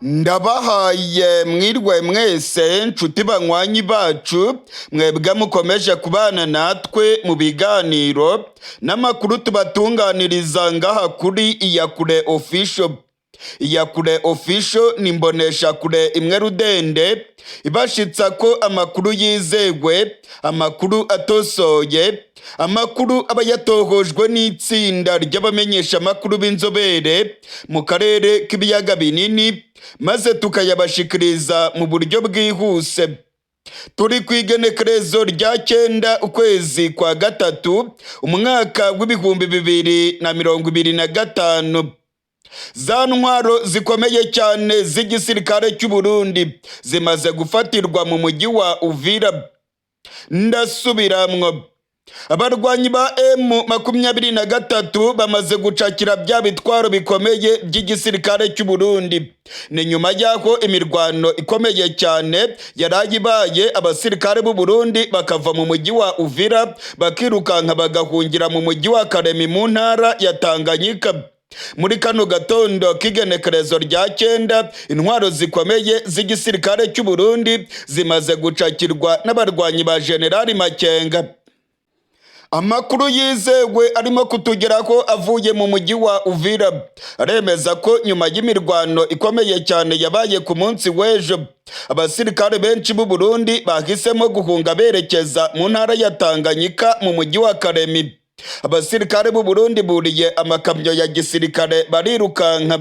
Ndabahaye mwirwe mwese nshuti banywanyi bacu, mwebwe mukomeje kubana natwe mu biganiro n'amakuru tubatunganiriza ngaha kuri Iyakure Official. Iyakure Official ni imboneshakure imwe rudende ibashitsa ko amakuru yizewe, amakuru atosoye, amakuru aba yatohojwe n'itsinda ry'abamenyeshamakuru b'inzobere mu karere k'ibiyaga binini, maze tukayabashikiriza mu buryo bwihuse. Turi ku igenekerezo rya 9 ukwezi kwa gatatu umwaka w'2025. Za ntwaro zikomeye cyane z'igisirikare cy'u Burundi zimaze gufatirwa mu mujyi wa Uvira. Ndasubiramwo, abarwanyi ba M23 bamaze gucakira bya bitwaro bikomeye by'igisirikare cy'u Burundi. Ni nyuma y'aho imirwano ikomeye cyane yaraye ibaye, abasirikare b'u Burundi bakava mu mujyi wa Uvira bakirukanka bagahungira mu mujyi wa Kalemi mu ntara ya Tanganyika. Muri kano gatondo k'igenekerezo rya 9, intwaro zikomeye z'igisirikare cy'u Burundi zimaze gucakirwa n'abarwanyi ba Generali Makenga. Amakuru yizewe arimo kutugeraho avuye mu mujyi wa Uvira aremeza ko nyuma y'imirwano ikomeye cyane yabaye ku munsi w'ejo, abasirikare benshi b'u Burundi bahisemo guhunga berekeza mu ntara ya Tanganyika mu mujyi wa Kalemi. Abasirikare b'u Burundi buriye amakamyo ya gisirikare barirukanka.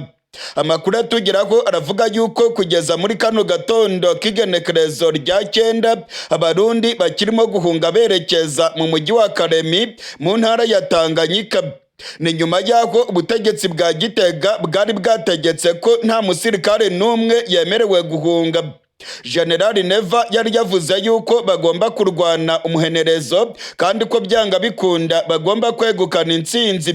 Amakuru atugeraho aravuga yuko kugeza muri kano gatondo k'igenekerezo rya 9, Abarundi bakirimo guhunga berekeza mu mujyi wa Kalemi mu ntara ya Tanganyika. Ni nyuma y'aho ubutegetsi bwa Gitega bwari bwategetse ko nta musirikare n'umwe yemerewe guhunga. Generali Neva yari yavuze yuko bagomba kurwana umuhenerezo kandi ko byanga bikunda bagomba kwegukana intsinzi.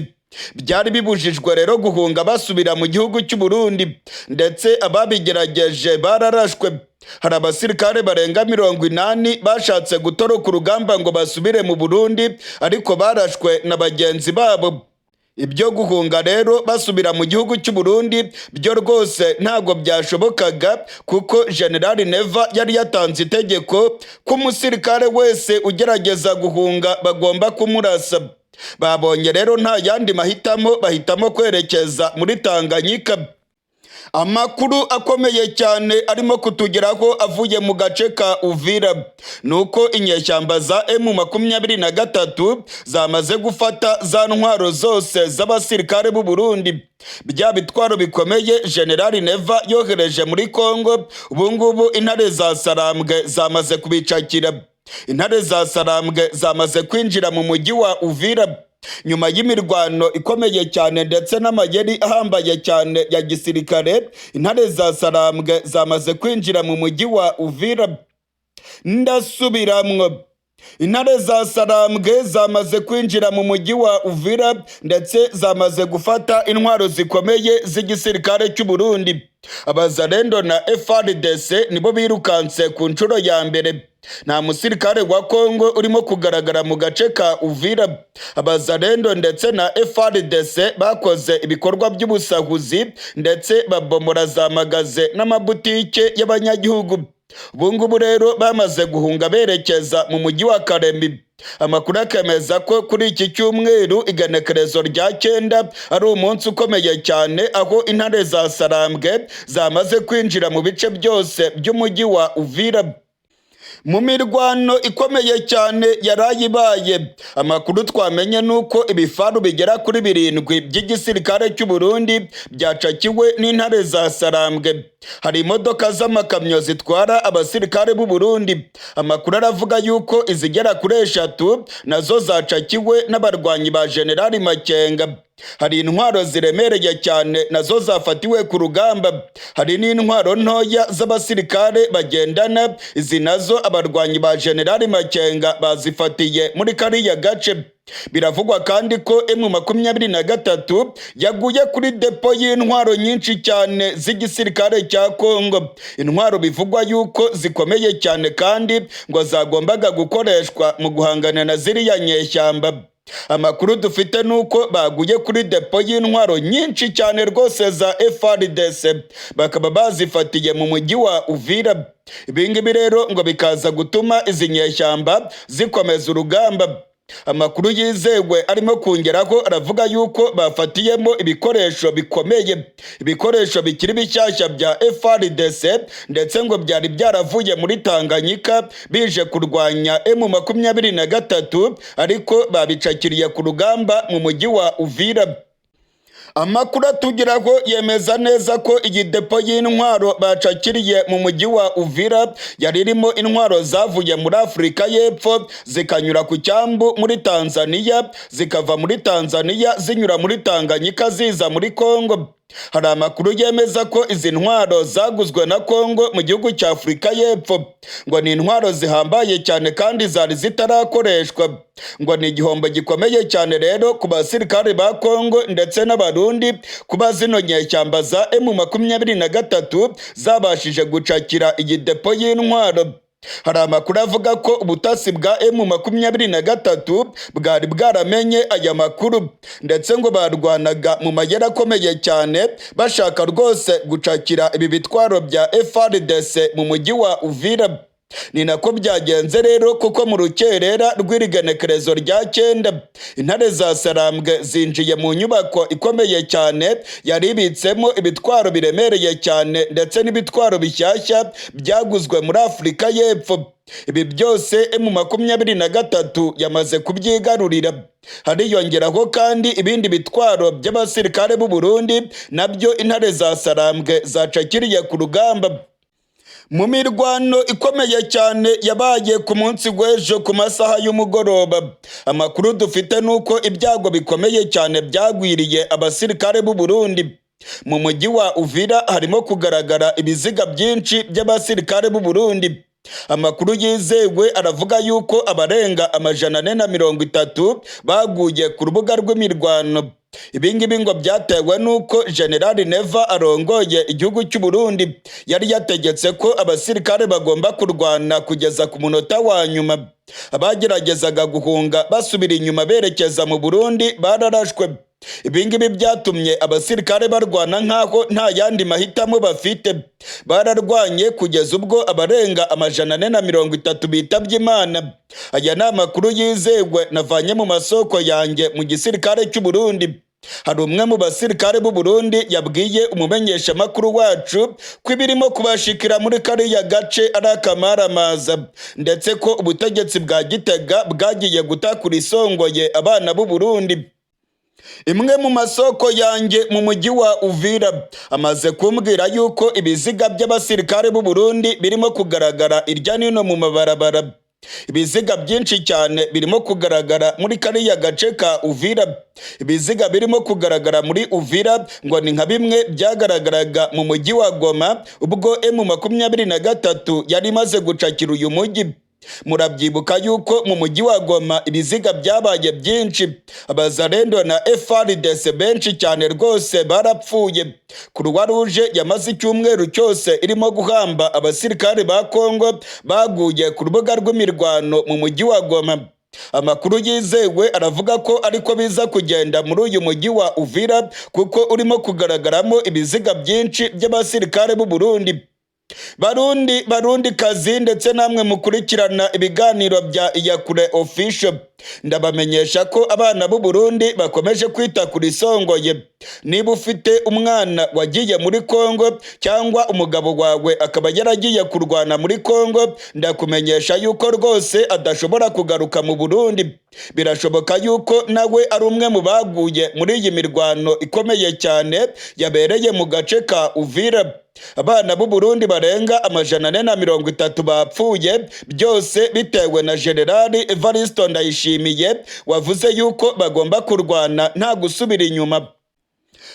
Byari bibujijwe rero guhunga basubira mu gihugu cy'u Burundi, ndetse ababigerageje bararashwe. Hari abasirikare barenga 80 bashatse gutoroka urugamba ngo basubire mu Burundi, ariko barashwe na bagenzi babo. Ibyo guhunga rero basubira mu gihugu cy'u Burundi byo rwose ntabwo byashobokaga, kuko Generali Neva yari yatanze itegeko ko umusirikare wese ugerageza guhunga bagomba kumurasa. Babonye rero nta yandi mahitamo, bahitamo kwerekeza muri Tanganyika. Amakuru akomeye cyane arimo kutugeraho avuye mu gace ka Uvira nuko inyeshyamba za M23 zamaze gufata za ntwaro zose z'abasirikare b'u Burundi. Bya bitwaro bikomeye Generali Neva yohereje muri Kongo, ubungubu intare za Sarambwe zamaze kubicakira. Intare za Sarambwe zamaze kwinjira mu mujyi wa Uvira nyuma y'imirwano ikomeye cyane ndetse n'amayeri ahambaye cyane ya gisirikare. Intare za Sarambwe zamaze kwinjira mu mujyi wa Uvira. Ndasubiramwo, intare za Sarambwe zamaze kwinjira mu mujyi wa Uvira ndetse zamaze gufata intwaro zikomeye z'igisirikare cy'u Burundi. Abazalendo na FARDC nibo birukanse ku nshuro ya mbere. Nta musirikare wa Kongo urimo kugaragara mu gace ka Uvira. Abazalendo ndetse na FARDC bakoze ibikorwa by'ubusahuzi ndetse babomora za magaze n'amabutike y'abanyagihugu. Ubungubu rero bamaze guhunga berekeza mu mujyi wa Kalemi. Amakuru akemeza ko kuri iki cyumweru igenekerezo rya 9 ari umunsi ukomeye cyane, aho intare za Sarambwe zamaze kwinjira mu bice byose by'umujyi wa Uvira. Mu mirwano ikomeye cyane yarayibaye, amakuru twamenye nuko ibifaru bigera kuri 7 by'igisirikare cy'u Burundi byacakiwe n'intare za Sarambwe. Hari imodoka z'amakamyo zitwara abasirikare b'u Burundi. Amakuru aravuga yuko izigera kuri 3 nazo zacakiwe n'abarwanyi ba Generali Makenga. Hari intwaro ziremereye cyane nazo zafatiwe ku rugamba. Hari n'intwaro ntoya z'abasirikare bagendana, izi nazo abarwanyi ba Generali Makenga bazifatiye muri kariya gace. Biravugwa kandi ko M23 yaguye kuri depo y'intwaro nyinshi cyane z'igisirikare cya Kongo. Intwaro bivugwa yuko zikomeye cyane kandi ngo zagombaga gukoreshwa mu guhangana na ziriya nyeshyamba. Amakuru dufite nuko baguye kuri depo y'intwaro nyinshi cyane rwose za FARDC, bakaba bazifatiye mu mujyi wa Uvira. Ibingibi rero ngo bikaza gutuma izi nyeshyamba zikomeza urugamba. Amakuru yizewe arimo kongeraho aravuga yuko bafatiyemo ibikoresho bikomeye, ibikoresho bikiri bishyashya bya FARDC, ndetse ngo byari byaravuye muri Tanganyika bije kurwanya M23, ariko babicakiriye ku rugamba mu mujyi wa Uvira. Amakuru atugeraho yemeza neza ko iyi depo y'intwaro bacakiriye mu mujyi wa Uvira yari irimo intwaro zavuye muri Afurika y'Epfo, zikanyura ku cyambu muri Tanzania, zikava muri Tanzania zinyura muri Tanganyika ziza muri Kongo. Hari amakuru yemeza ko izi ntwaro zaguzwe na Kongo mu gihugu cya Afurika y'Epfo. Ngo ni intwaro zihambaye cyane kandi zari zitarakoreshwa. Ngo ni igihombo gikomeye cyane rero ku basirikare ba Kongo ndetse n'Abarundi kuba zino nyeshyamba za M23 zabashije gucakira iyi depo y'intwaro. Hari amakuru avuga ko ubutasi bwa M23 bwari bwaramenye aya makuru, ndetse ngo barwanaga mu mayeri akomeye cyane bashaka rwose gucakira ibi bitwaro bya FARDC mu mujyi wa Uvira. Ni nako byagenze rero, kuko mu rukerera rw'irigenekerezo rya 9 intare za Sarambwe zinjiye mu nyubako ikomeye cyane yari ibitsemo ibitwaro biremereye cyane ndetse n'ibitwaro bishyashya byaguzwe muri Afurika y'Epfo. Ibi byose M23 yamaze kubyigarurira. Hariyongeraho kandi ibindi bitwaro by'abasirikare b'u Burundi nabyo intare za Sarambwe zacakiriye ku rugamba. Mu mirwano ikomeye cyane yabaye ku munsi w'ejo ku masaha y'umugoroba, amakuru dufite nuko ibyago bikomeye cyane byagwiriye abasirikare b'u Burundi. Mu mujyi wa Uvira harimo kugaragara ibiziga byinshi by'abasirikare b'u Burundi. Amakuru yizewe aravuga yuko abarenga 430 baguye ku rubuga rw'imirwano. Ibi ngibi ngo byatewe n'uko General Neva arongoye igihugu cy'u Burundi yari yategetse ko abasirikare bagomba kurwana kugeza ku munota wa nyuma. Abageragezaga guhunga basubira inyuma berekeza mu Burundi bararashwe. Ibi ngibi byatumye abasirikare barwana nk'aho nta yandi mahitamo bafite. Bararwanye kugeza ubwo abarenga 430 bitabye Imana. Aya ni amakuru yizewe navanye mu masoko yanjye mu gisirikare cy'u Burundi. Hari umwe mu basirikare b'u Burundi yabwiye umumenyeshamakuru wacu ko ibirimo kubashikira muri kariya gace ari akamaramaza, ndetse ko ubutegetsi bwa Gitega bwagiye gutakura isongoye abana b'u Burundi. Imwe mu masoko yanjye mu mujyi wa Uvira amaze kumbwira yuko ibiziga by'abasirikare b'u Burundi birimo kugaragara irya nino mu mabarabara. Ibiziga byinshi cyane birimo kugaragara muri kariya gace ka Uvira. Ibiziga birimo kugaragara muri Uvira ngo ni nka bimwe byagaragaraga mu mujyi wa Goma ubwo M23 yari imaze gucakira uyu mujyi. Murabyibuka yuko mu mujyi wa Goma ibiziga byabaye byinshi, abazarendo na FARDC benshi cyane rwose barapfuye. Croix Rouge yamaze icyumweru cyose irimo guhamba abasirikare ba Kongo baguye ku rubuga rw'imirwano mu mujyi wa Goma. Amakuru yizewe aravuga ko ariko biza kugenda muri uyu mujyi wa Uvira, kuko urimo kugaragaramo ibiziga byinshi by'abasirikare b'u Burundi. Barundi, Barundi kazi, ndetse namwe mukurikirana ibiganiro bya Iyakure Official, ndabamenyesha ko abana b'u Burundi bakomeje kwita kuri songoye. Niba ufite umwana wagiye muri Kongo cyangwa umugabo wawe akaba yaragiye kurwana muri Kongo, ndakumenyesha yuko rwose adashobora kugaruka mu Burundi. Birashoboka yuko nawe ari umwe mu baguye muri iyi mirwano ikomeye cyane yabereye mu gace ka Uvira. Abana b'u Burundi barenga 430 bapfuye, byose bitewe na Generali Evaristo Ndayishimiye wavuze yuko bagomba kurwana nta gusubira inyuma.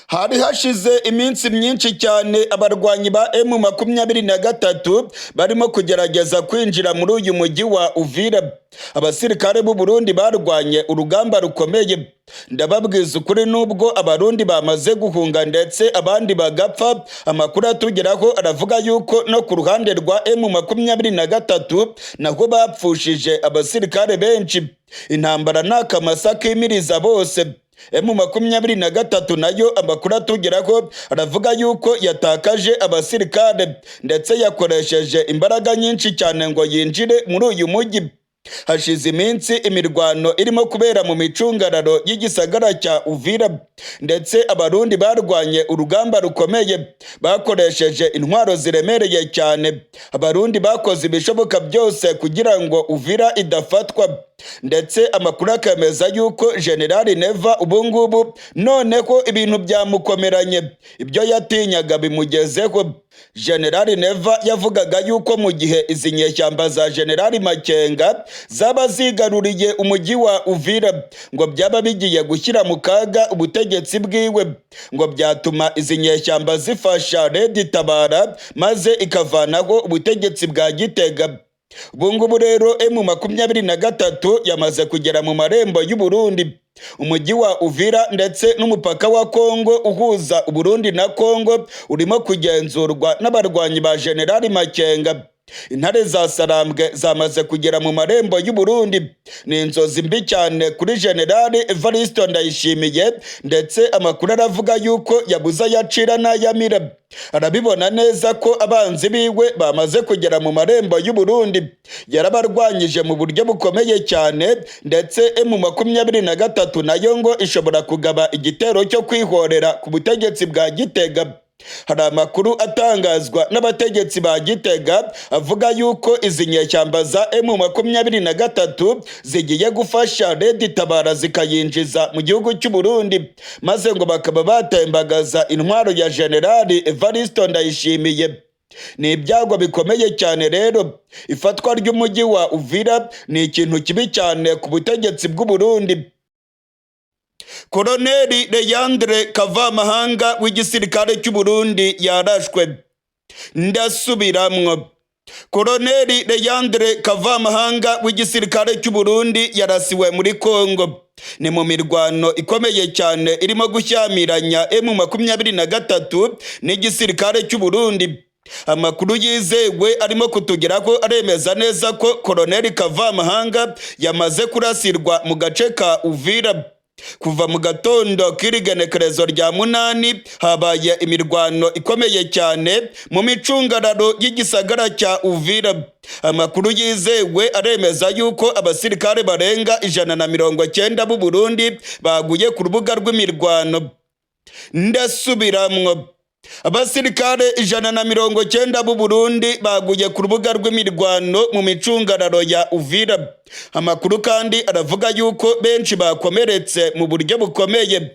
Hari hashize iminsi myinshi cyane abarwanyi ba M23 barimo kugerageza kwinjira muri uyu mujyi wa Uvira. Abasirikare b'u Burundi barwanye urugamba rukomeye. Ndababwiza ukuri, nubwo Abarundi bamaze guhunga ndetse abandi bagapfa, amakuru atugeraho aravuga yuko no ku ruhande rwa M23 naho bapfushije abasirikare benshi. Intambara ni akamasa kimiriza bose. M23 nayo amakuru atugeraho aravuga yuko yatakaje abasirikare ndetse yakoresheje imbaraga nyinshi cyane ngo yinjire muri uyu mujyi. Hashize iminsi imirwano irimo kubera mu micungararo y'igisagara cya Uvira, ndetse Abarundi barwanye urugamba rukomeye bakoresheje intwaro ziremereye cyane. Abarundi bakoze ibishoboka byose kugira ngo Uvira idafatwa, ndetse amakuru akemeza yuko Generali Neva ubungubu noneho ibintu byamukomeranye, ibyo yatinyaga bimugezeho. Generali Neva yavugaga yuko mu gihe izi nyeshyamba za Generali Makenga zaba zigaruriye umujyi wa Uvira, ngo byaba bigiye gushyira mu kaga ubutegetsi bwiwe, ngo byatuma izi nyeshyamba zifasha Red Tabara maze ikavanaho ubutegetsi bwa Gitega. Ubungubu rero M23 yamaze kugera mu marembo y'u Burundi, umujyi wa Uvira ndetse n'umupaka wa Kongo uhuza Uburundi na Kongo urimo kugenzurwa n'abarwanyi ba Generali Makenga. Intare za Sarambwe zamaze kugera mu marembo y'u Burundi. Ni inzozi mbi cyane kuri Generali Evaristo Ndayishimiye, ndetse amakuru aravuga yuko yabuze ayacira n'ayamira. Arabibona neza ko abanzi biwe bamaze kugera mu marembo y'u Burundi. Yarabarwanyije mu buryo bukomeye cyane, ndetse M23 nayo ngo ishobora kugaba igitero cyo kwihorera ku butegetsi bwa Gitega. Hari amakuru atangazwa n'abategetsi ba Gitega avuga yuko izi nyeshyamba za M23 zigiye gufasha Red Tabara zikayinjiza mu gihugu cy'u Burundi, maze ngo bakaba batembagaza intwaro ya Generali Evaristo Ndayishimiye. Ni ibyago bikomeye cyane rero. Ifatwa ry'umujyi wa Uvira ni ikintu kibi cyane ku butegetsi bw'u Burundi. Koloneli Leandre Kavamahanga w'igisirikare cy'u Burundi yarashwe. Ndasubiramwo, Koloneli Leandre Kavamahanga w'igisirikare cy'u Burundi yarasiwe muri Kongo. Ni mu mirwano ikomeye cyane irimo gushyamiranya M23 n'igisirikare cy'u Burundi. Amakuru yizewe arimo kutugeraho aremeza neza ko Koloneli Kavamahanga yamaze kurasirwa mu gace ka Uvira. Kuva mu gatondo k'irigenekerezo rya 8 habaye imirwano ikomeye cyane mu micungararo y'igisagara cya Uvira. Amakuru yizewe aremeza yuko abasirikare barenga 190 b'u Burundi baguye ku rubuga rw'imirwano. Ndasubiramwo, abasirikare 190 b'u Burundi baguye ku rubuga rw'imirwano mu micungararo ya Uvira. Amakuru kandi aravuga yuko benshi bakomeretse mu buryo bukomeye.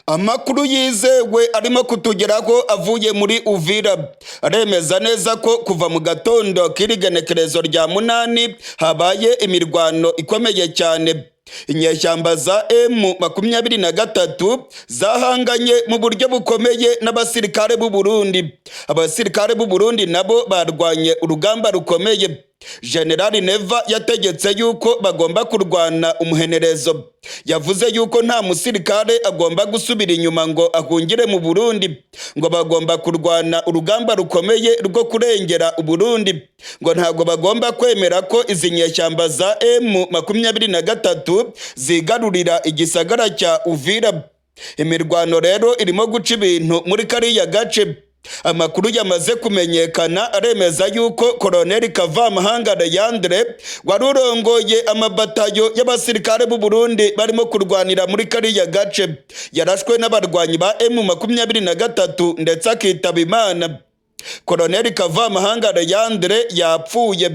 Amakuru yizewe arimo kutugeraho avuye muri Uvira aremeza neza ko kuva mu gatondo k'irigenekerezo rya 8 habaye imirwano ikomeye cyane. Inyeshyamba za M23 zahanganye mu buryo bukomeye n'abasirikare b'u Burundi. Abasirikare b'u Burundi nabo barwanye urugamba rukomeye. Generali Neva yategetse yuko bagomba kurwana umuhenerezo. Yavuze yuko nta musirikare agomba gusubira inyuma ngo ahungire mu Burundi, ngo bagomba kurwana urugamba rukomeye rwo kurengera Uburundi, ngo ntabwo bagomba kwemera ko izi nyeshyamba za M23 zigarurira igisagara cya Uvira. Imirwano rero irimo guca ibintu muri kariya gace. Amakuru yamaze kumenyekana aremeza yuko Koloneli Kavamahanga Leandre wari urongoye amabatayo y'abasirikare b'u Burundi barimo kurwanira muri kariya gace yarashwe n'abarwanyi ba M23 ndetse akitaba Imana. Koloneli Kavamahanga Leandre yapfuye,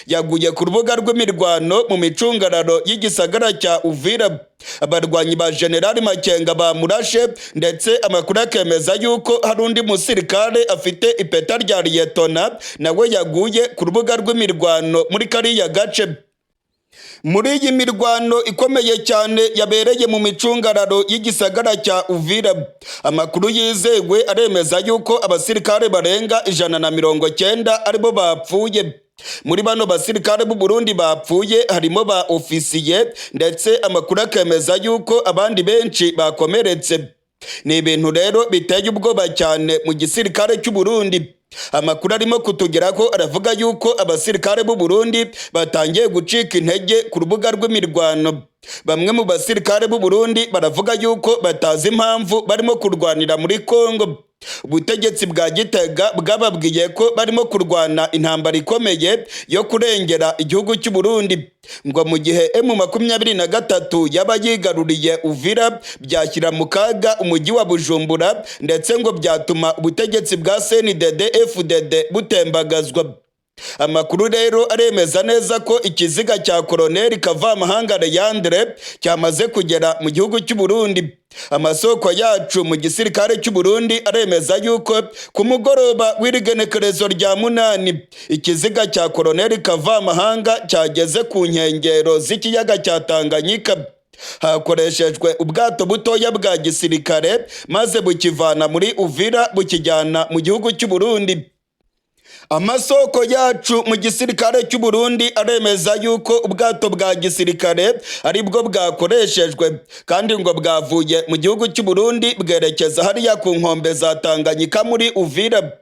yaguye ku rubuga rw'imirwano mu micungararo y'igisagara cya Uvira. Abarwanyi ba Generali Makenga bamurashe, ndetse amakuru akemeza yuko hari undi musirikare afite ipeta rya liyetona nawe yaguye ku rubuga rw'imirwano muri kariya gace. Muri iyi mirwano ikomeye cyane yabereye mu micungararo y'igisagara cya Uvira, amakuru yizewe aremeza yuko abasirikare barenga 190 aribo bapfuye. Muri bano basirikare b'u Burundi bapfuye harimo ba ofisiye, ndetse amakuru akemeza yuko abandi benshi bakomeretse. Ni ibintu rero biteye ubwoba cyane mu gisirikare cy'u Burundi. Amakuru arimo kutugeraho aravuga yuko abasirikare b'u Burundi batangiye gucika intege ku rubuga rw'imirwano. Bamwe mu basirikare b'u Burundi baravuga yuko batazi impamvu barimo kurwanira muri Kongo. Ubutegetsi bwa Gitega bwababwiye ko barimo kurwana intambara ikomeye yo kurengera igihugu cy'u Burundi. Ngo mu gihe M23 yaba yigaruriye Uvira, byashyira mu kaga umujyi wa Bujumbura, ndetse ngo byatuma ubutegetsi bwa CNDD FDD butembagazwa. Amakuru rero aremeza neza ko ikiziga cya Koloneli Kavamahanga Leandre cyamaze kugera mu gihugu cy'u Burundi. Amasoko yacu mu gisirikare cy'u Burundi aremeza yuko ku mugoroba w'irigenekerezo rya 8 ikiziga cya Koloneli Kavamahanga cyageze ku nkengero z'ikiyaga cya Tanganyika. Hakoreshejwe ubwato butoya bwa gisirikare, maze bukivana muri Uvira bukijyana mu gihugu cy'u Burundi. Amasoko yacu mu gisirikare cy'u Burundi aremeza yuko ubwato bwa gisirikare aribwo bwakoreshejwe, kandi ngo bwavuye mu gihugu cy'u Burundi bwerekeza hariya ku nkombe za Tanganyika muri Uvira.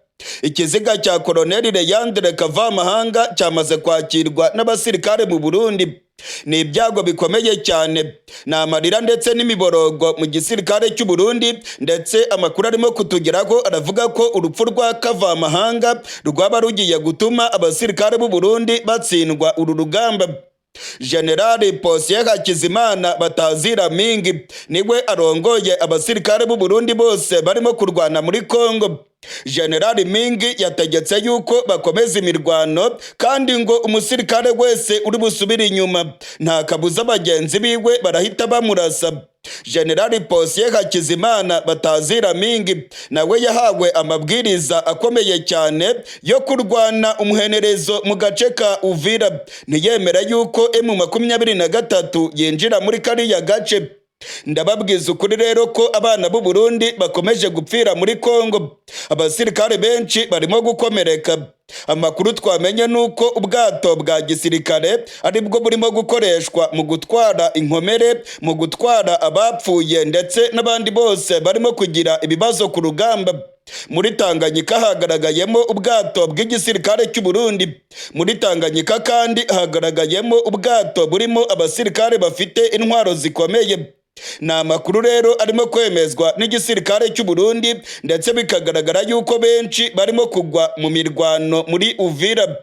Ikiziga cya Koloneli Leandre Kavamahanga cyamaze kwakirwa n'abasirikare mu Burundi. Ni ibyago bikomeye cyane, ni amarira ndetse n'imiborogo mu gisirikare cy'u Burundi, ndetse amakuru arimo kutugeraho aravuga ko urupfu rwa Kavamahanga rwaba rugiye gutuma abasirikare b'u Burundi batsindwa uru rugamba. Generali Posiye Hakizimana batazira Mingi niwe arongoye abasirikare b'u Burundi bose barimo kurwana muri Kongo. Generali Mingi yategetse yuko bakomeza imirwano, kandi ngo umusirikare wese uri busubire inyuma nta kabuza bagenzi biwe barahita bamurasa. Generali Posiye Hakizimana batazira Mingi nawe yahawe amabwiriza akomeye cyane yo kurwana umuhenerezo mu gace ka Uvira, ntiyemera yuko M23 yinjira muri kariya gace. Ndababwiza ukuri rero ko abana b'u Burundi bakomeje gupfira muri Kongo, abasirikare benshi barimo gukomereka. Amakuru twamenye nuko ubwato bwa gisirikare aribwo burimo gukoreshwa mu gutwara inkomere, mu gutwara abapfuye ndetse n'abandi bose barimo kugira ibibazo ku rugamba. Muri Tanganyika hagaragayemo ubwato bw'igisirikare cy'u Burundi. Muri Tanganyika kandi hagaragayemo ubwato burimo abasirikare bafite intwaro zikomeye. Ni amakuru rero arimo kwemezwa n'igisirikare cy'u Burundi, ndetse bikagaragara yuko benshi barimo kugwa mu mirwano muri Uvira.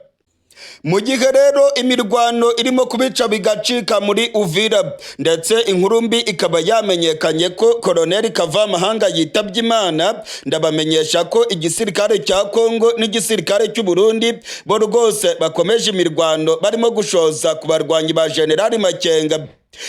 Mu gihe rero imirwano irimo kubica bigacika muri Uvira, ndetse inkuru mbi ikaba yamenyekanye ko Koloneli Kavamahanga yitabye Imana, ndabamenyesha ko igisirikare cya Kongo n'igisirikare cy'u Burundi bo rwose bakomeje imirwano barimo gushoza ku barwanyi ba Generali Makenga.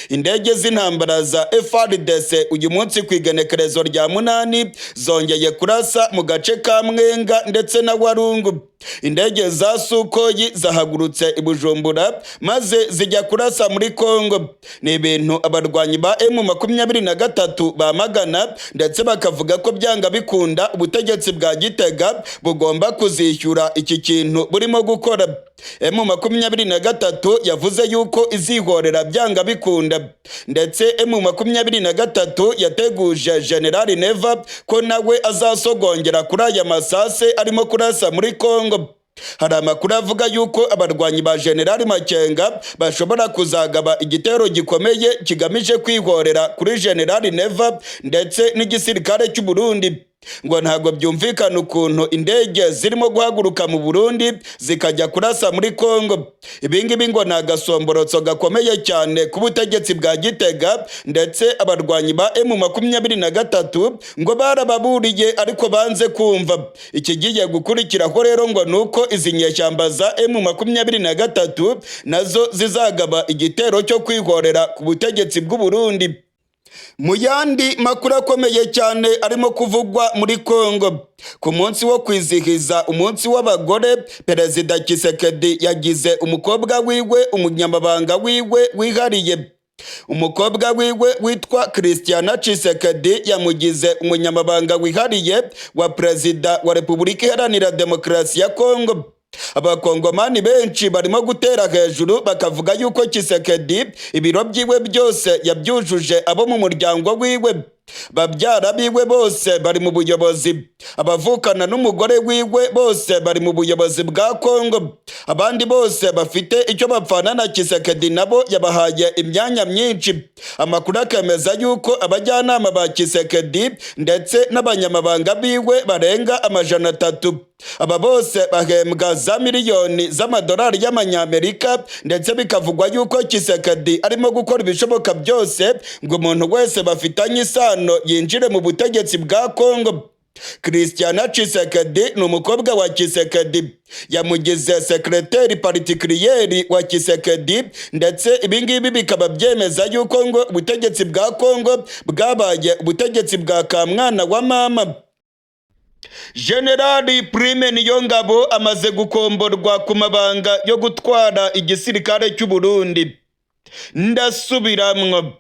Indege z'intambara za FARDC uyu munsi ku igenekerezo rya 8 zongeye kurasa mu gace ka Mwenga ndetse na Warungu. Indege za Sukhoi zahagurutse i Bujumbura maze zijya kurasa muri Kongo. Ni ibintu abarwanyi ba M23 bamagana, ndetse bakavuga ko byanga bikunda ubutegetsi bwa Gitega bugomba kuzishyura iki kintu burimo gukora. M23 yavuze yuko izihorera byanga bikunda, ndetse M23 yateguje General Neva ko nawe azasogongera kuri aya masase arimo kurasa muri Kongo. Hari amakuru avuga yuko abarwanyi ba General Makenga bashobora kuzagaba igitero gikomeye kigamije kwihorera kuri General Neva ndetse n'igisirikare cy'u Burundi. Ngo ntabwo byumvikana ukuntu indege zirimo guhaguruka mu Burundi zikajya kurasa muri Kongo. Ibingibi ngo ni agasomborotso gakomeye cyane ku butegetsi bwa Gitega, ndetse abarwanyi ba M23 ngo barababuriye ariko banze kumva. Ikigiye gukurikiraho rero ngo nuko izi nyeshyamba za M23 nazo zizagaba igitero cyo kwihorera ku butegetsi bw'u Burundi. Mu yandi makuru akomeye cyane arimo kuvugwa muri Kongo, ku munsi wo kwizihiza umunsi w'abagore, Perezida Tshisekedi yagize umukobwa wiwe umunyamabanga wiwe wihariye. Umukobwa wiwe witwa Christiana Tshisekedi yamugize umunyamabanga wihariye wa Perezida wa Repubulika Iharanira Demokarasi ya Kongo. Abakongomani benshi barimo gutera hejuru bakavuga yuko Tshisekedi ibiro byiwe byose yabyujuje abo mu muryango wiwe. Babyara biwe bose bari mu buyobozi, abavukana n'umugore wiwe bose bari mu buyobozi bwa Kongo, abandi bose bafite icyo bapfana na Tshisekedi nabo yabahaye imyanya myinshi. Amakuru akemeza yuko abajyanama ba Tshisekedi ndetse n'abanyamabanga biwe barenga 300. Aba bose bahembwa za miliyoni z'amadolari y'amanyamerika, ndetse bikavugwa yuko Tshisekedi arimo gukora ibishoboka byose ngo umuntu wese bafitanye isano yinjire mu butegetsi bwa Kongo. Christiana Tshisekedi ni umukobwa wa Tshisekedi, yamugize secrétaire particulier wa Tshisekedi, ndetse ibingibi bikaba byemeza yuko ngo ubutegetsi bwa Kongo bwabaye ubutegetsi bwa kamwana wa mama. Generali Prime Niyongabo amaze gukomborwa ku mabanga yo gutwara igisirikare cy'u Burundi. Ndasubiramwo,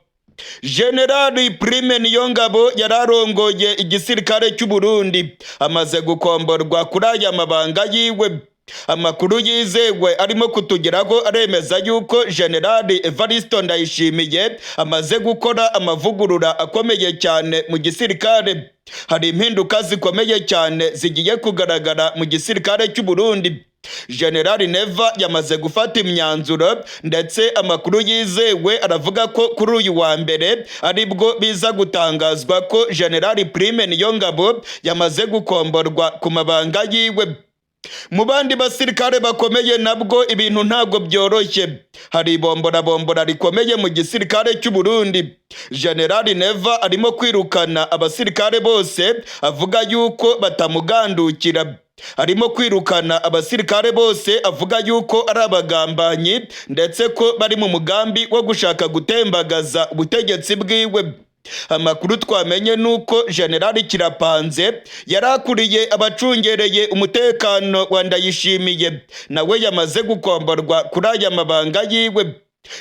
Generali Prime Niyongabo yari arongoye igisirikare cy'u Burundi amaze gukomborwa kuri aya mabanga yiwe. Amakuru yizewe arimo kutugeraho aremeza yuko Generali Evaristo Ndayishimiye amaze gukora amavugurura akomeye cyane mu gisirikare. Hari impinduka zikomeye cyane zigiye kugaragara mu gisirikare cy'u Burundi. Generali Neva yamaze gufata imyanzuro, ndetse amakuru yizewe aravuga ko kuri uyu wa mbere aribwo biza gutangazwa ko Generali Prime Niyongabo yamaze gukomborwa ku mabanga yiwe. Mu bandi basirikare bakomeye nabwo ibintu ntabwo byoroshye. Hari ibomborabombora rikomeye mu gisirikare cy'u Burundi. Generali Neva arimo kwirukana abasirikare bose avuga yuko batamugandukira. Arimo kwirukana abasirikare bose avuga yuko ari abagambanyi, ndetse ko bari mu mugambi wo gushaka gutembagaza ubutegetsi bwiwe. Amakuru twamenye ni uko Generali Kirapanze yari akuriye abacungereye umutekano wa Ndayishimiye nawe yamaze gukomborwa kuri aya mabanga yiwe.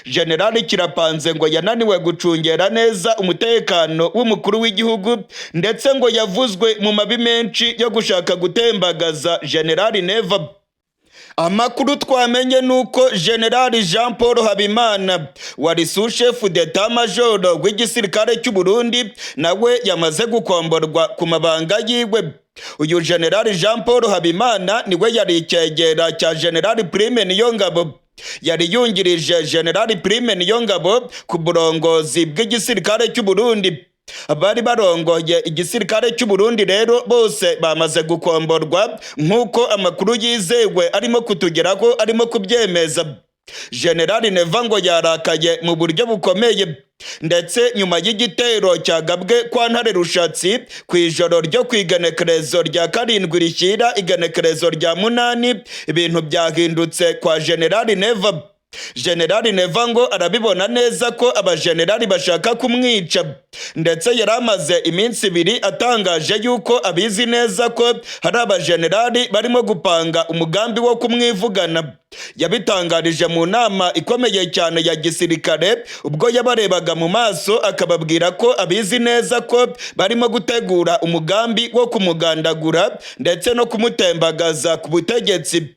Generali Kirapanze ngo yananiwe gucungera neza umutekano w'umukuru w'igihugu, ndetse ngo yavuzwe mu mabi menshi yo gushaka gutembagaza Generali Neva. Amakuru twamenye ni uko Generali Jean Paul Habimana wari sous-chef d'état major w'igisirikare cy'u Burundi nawe yamaze gukomborwa ku mabanga yiwe. Uyu Generali Jean Paul Habimana niwe yari icyegera cya Generali Prime Niyongabo, yari yungirije Generali Prime Niyongabo ku burongozi bw'igisirikare cy'u Burundi. Abari barongoye igisirikare cy'u Burundi rero bose bamaze gukomborwa, nk'uko amakuru yizewe arimo kutugeraho arimo kubyemeza. Generali Neva ngo yarakaye mu buryo bukomeye, ndetse nyuma y'igitero cyagabwe kwa Ntare Rushatsi ku ijoro ryo ku igenekerezo rya 7 rishyira igenekerezo rya 8, ibintu byahindutse kwa Generali Neva. Generali Neva ngo arabibona neza ko abajenerali bashaka kumwica, ndetse yari amaze iminsi 2 atangaje yuko abizi neza ko hari abajenerali barimo gupanga umugambi wo kumwivugana. Yabitangarije mu nama ikomeye cyane ya gisirikare, ubwo yabarebaga mu maso akababwira ko abizi neza ko barimo gutegura umugambi wo kumugandagura ndetse no kumutembagaza ku butegetsi.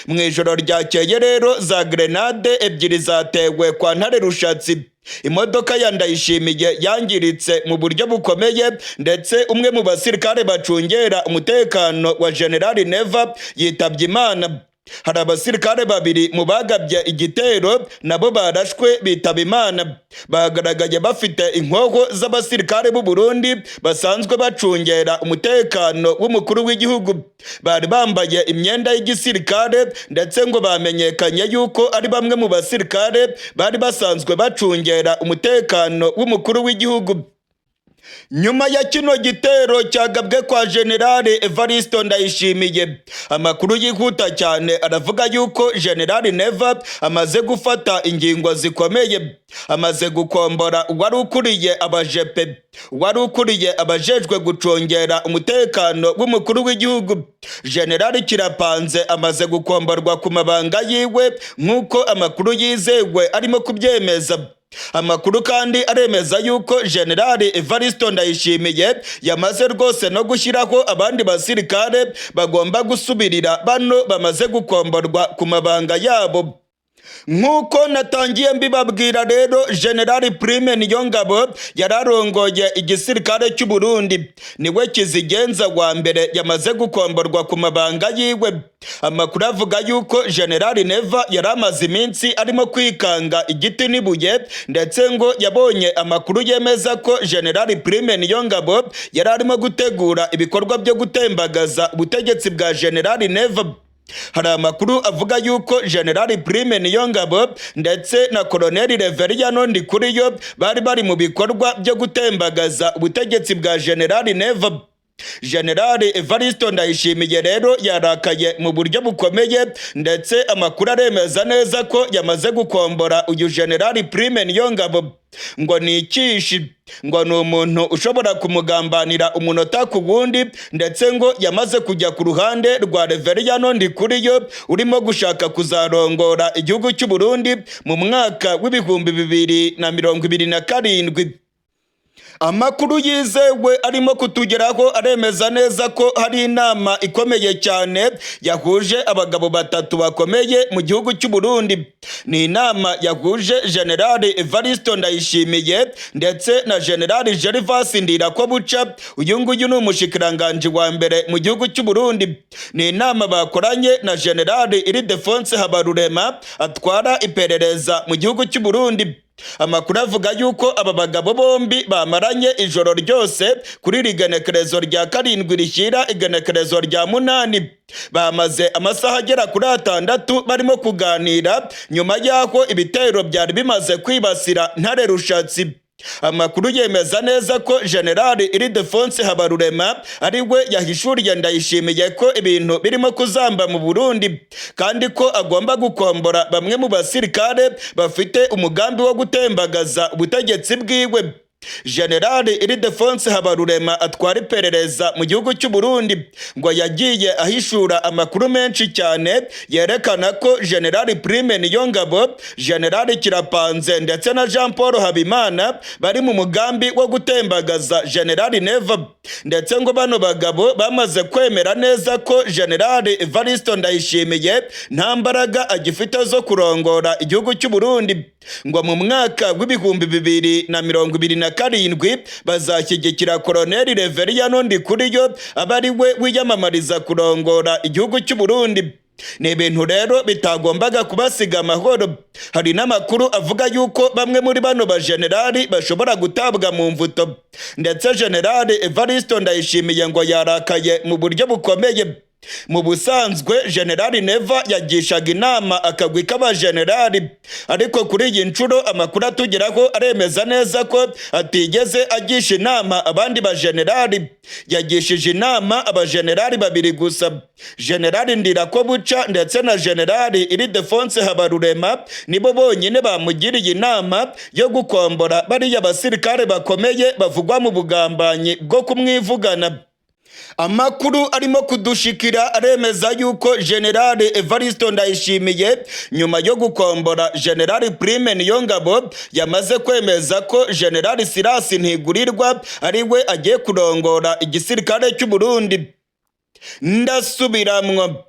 Mu ijoro ryakeye rero za grenade 2 zatewe kwa Ntare Rushatsi. Imodoka ya Ndayishimiye yangiritse mu buryo bukomeye, ndetse umwe mu basirikare bacungera umutekano wa Generali Neva yitabye Imana. Hari abasirikare 2 mu bagabye igitero nabo barashwe bitaba Imana. Bagaragaye bafite inkoho z'abasirikare b'u Burundi basanzwe bacungera umutekano w'umukuru w'igihugu. Bari bambaye imyenda y'igisirikare, ndetse ngo bamenyekanye yuko ari bamwe mu basirikare bari basanzwe bacungera umutekano w'umukuru w'igihugu. Nyuma ya kino gitero cyagabwe kwa General Evaristo Ndayishimiye, amakuru yihuta cyane aravuga yuko General Neva amaze gufata ingingo zikomeye. Amaze gukombora uwari ukuriye abajepe, wari ukuriye abajejwe gucungera umutekano w'umukuru w'igihugu. General Kirapanze amaze gukomborwa ku mabanga yiwe, nk'uko amakuru yizewe arimo kubyemeza. Amakuru kandi aremeza yuko General Evaristo Ndayishimiye yamaze rwose no gushyiraho abandi basirikare bagomba gusubirira bano bamaze gukomborwa ku mabanga yabo. Nk'uko natangiye mbibabwira rero, General Prime Niyongabo yararongoye igisirikare cy'u Burundi, niwe kizigenza wa mbere yamaze gukomborwa ku mabanga yiwe. Amakuru avuga yuko General Neva yari amaze iminsi arimo kwikanga igiti n'ibuye, ndetse ngo yabonye amakuru yemeza ko General Prime Niyongabo yari arimo gutegura ibikorwa byo gutembagaza ubutegetsi bwa General Neva. Hari amakuru avuga yuko General Prime Niyongabo ndetse na Colonel Reveriyano Ndikuriyo bari bari mu bikorwa byo gutembagaza ubutegetsi bwa General Neva. General Evaristo Ndayishimiye rero yarakaye mu buryo bukomeye, ndetse amakuru aremeza neza ko yamaze gukombora uyu General Prime Niyongabo. Ngo ni ikishi, ngo ni umuntu ushobora kumugambanira umunota ku wundi, ndetse ngo yamaze kujya ku ruhande rwa Reveriyano Ndikuriyo urimo gushaka kuzarongora igihugu cy'u Burundi mu mwaka w'2027. Amakuru yizewe arimo kutugeraho aremeza neza ko hari inama ikomeye cyane yahuje abagabo batatu bakomeye mu gihugu cy'u Burundi. Ni inama yahuje General Evaristo Ndayishimiye ndetse na General Gervas Ndirakobuca. Uyu nguyu ni umushikiranganji wa mbere mu gihugu cy'u Burundi. Ni inama bakoranye na General Ildefonse Habarurema atwara iperereza mu gihugu cy'u Burundi. Amakuru avuga yuko aba bagabo bombi bamaranye ijoro ryose kuri iri genekerezo rya 7 rishyira igenekerezo rya 8. Bamaze amasaha agera kuri 6 barimo kuganira nyuma y'aho ibitero byari bimaze kwibasira Ntare Rushatsi. Amakuru yemeza neza ko General Ildefonse Habarurema ari we yahishuriye Ndayishimiye ko ibintu birimo kuzamba mu Burundi, kandi ko agomba gukombora bamwe mu basirikare bafite umugambi wo gutembagaza ubutegetsi bwiwe. General Ildefonse Habarurema atwara iperereza mu gihugu cy'u Burundi ngo yagiye ahishura amakuru menshi cyane yerekana ko General Prime Niyongabo, General Kirapanze ndetse na Jean Paul Habimana bari mu mugambi wo gutembagaza General Neva, ndetse ngo bano bagabo bamaze kwemera neza ko General Evaristo Ndayishimiye nta mbaraga agifite zo kurongora igihugu cy'u Burundi. Ngo mu mwaka w'2027 bazashyigikira Colonel Reveriyano Ndikuriyo aba ari we wiyamamariza kurongora igihugu cy'u Burundi. Ni ibintu rero bitagombaga kubasiga amahoro. Hari n'amakuru avuga yuko bamwe muri bano bajenerali bashobora gutabwa mu mvuto, ndetse General Evaristo Ndayishimiye ngo yarakaye mu buryo bukomeye. Mu busanzwe General Neva yagishaga inama akagwi k'abajenerali, ariko kuri iyi nshuro amakuru atugeraho aremeza neza ko atigeze agisha inama abandi bajenerali. Yagishije inama abajenerali babiri gusa, General Ndirakobuca ndetse na General Ildefonse Habarurema, nibo bonyine bamugiriye inama yo gukombora bariya basirikare bakomeye bavugwa mu bugambanyi bwo kumwivugana. Amakuru arimo kudushikira aremeza yuko General Evaristo Ndayishimiye nyuma yo gukombora General Prime Niyongabo yamaze kwemeza ko General Silas Ntigurirwa ari we agiye kurongora igisirikare cy'u Burundi. Ndasubiramwo,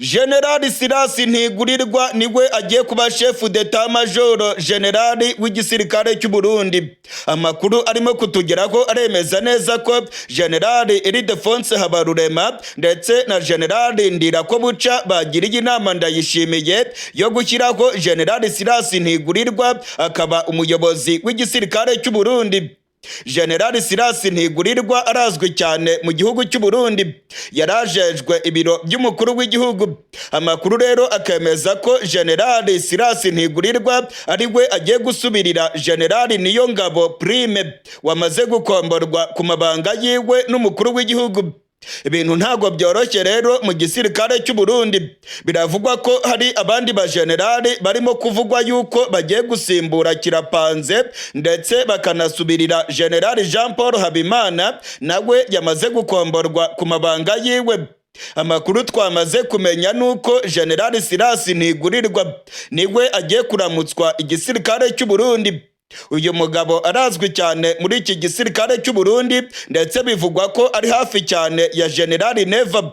General Silas Ntigurirwa niwe agiye kuba chef d'état major général w'igisirikare cy'u Burundi. Amakuru arimo kutugeraho aremeza neza ko General Ildefonse Habarurema ndetse na General Ndirakobuca bagiriye inama Ndayishimiye yo gushyiraho General Silas Ntigurirwa akaba umuyobozi w'igisirikare cy'u Burundi. Generali Sirasi Ntigurirwa arazwi cyane mu gihugu cy'u Burundi, yarajejwe ibiro by'umukuru w'igihugu. Amakuru rero akemeza ko Generali Sirasi Ntigurirwa ari we agiye gusubirira Generali Niyongabo Prime wamaze gukomborwa ku mabanga yiwe n'umukuru w'igihugu. Ibintu ntabwo byoroshye rero mu gisirikare cy'u Burundi. Biravugwa ko hari abandi bajenerali barimo kuvugwa yuko bagiye gusimbura Kirapanze, ndetse bakanasubirira Generali Jean Paul Habimana, nawe yamaze gukomborwa ku mabanga yiwe. Amakuru twamaze kumenya nuko Generali Sirasi Ntigurirwa niwe agiye kuramutswa igisirikare cy'u Burundi. Uyu mugabo arazwi cyane muri iki gisirikare cy'u Burundi, ndetse bivugwa ko ari hafi cyane ya Generali Neva.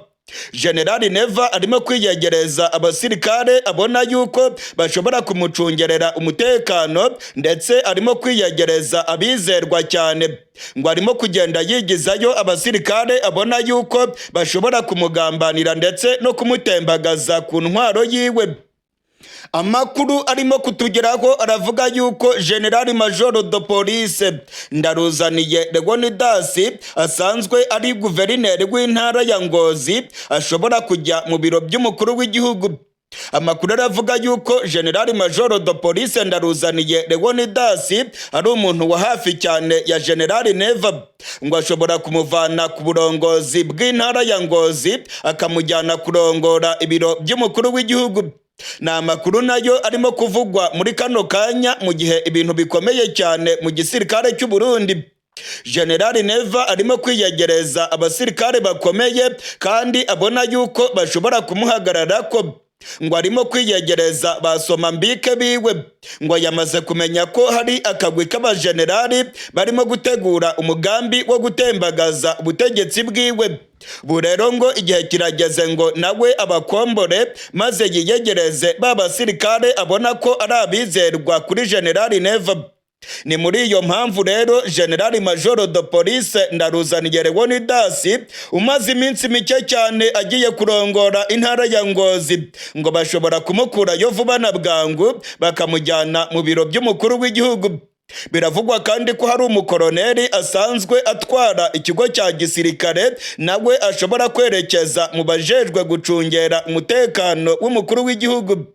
Generali Neva arimo kwiyegereza abasirikare abona yuko bashobora kumucungerera umutekano, ndetse arimo kwiyegereza abizerwa cyane. Ngo arimo kugenda yigizayo abasirikare abona yuko bashobora kumugambanira ndetse no kumutembagaza ku ntwaro yiwe. Amakuru arimo kutugeraho aravuga yuko General Major de Police Ndaruzaniye Leonidas, asanzwe ari guverineri w'intara ya Ngozi, ashobora kujya mu biro by'umukuru w'igihugu. Amakuru aravuga yuko General Major de Police Ndaruzaniye Leonidas ari umuntu wa hafi cyane ya General Neva, ngo ashobora kumuvana ku burongozi bw'intara ya Ngozi akamujyana kurongora ibiro by'umukuru w'igihugu. Ni amakuru nayo arimo kuvugwa muri kano kanya, mu gihe ibintu bikomeye cyane mu gisirikare cy'u Burundi. General Neva arimo kwiyegereza abasirikare bakomeye kandi abona yuko bashobora kumuhagarara ko ngo arimo kwiyegereza basoma mbike biwe. Ngo yamaze kumenya ko hari akagwi k'abajenerali barimo gutegura umugambi wo gutembagaza ubutegetsi bwiwe. Ubu rero ngo igihe kirageze ngo nawe abakombore, maze yiyegereze ba basirikare abona ko ari abizerwa kuri Generali Neva. Ni muri iyo mpamvu rero Generali Major de Police Ndaruzaniye Leonidas, umaze iminsi mike cyane agiye kurongora intara ya Ngozi, ngo bashobora kumukurayo vuba na bwangu bakamujyana mu biro by'umukuru w'igihugu. Biravugwa kandi ko hari umukoroneri asanzwe atwara ikigo cya gisirikare, nawe ashobora kwerekeza mu bajejwe gucungera umutekano w'umukuru w'igihugu.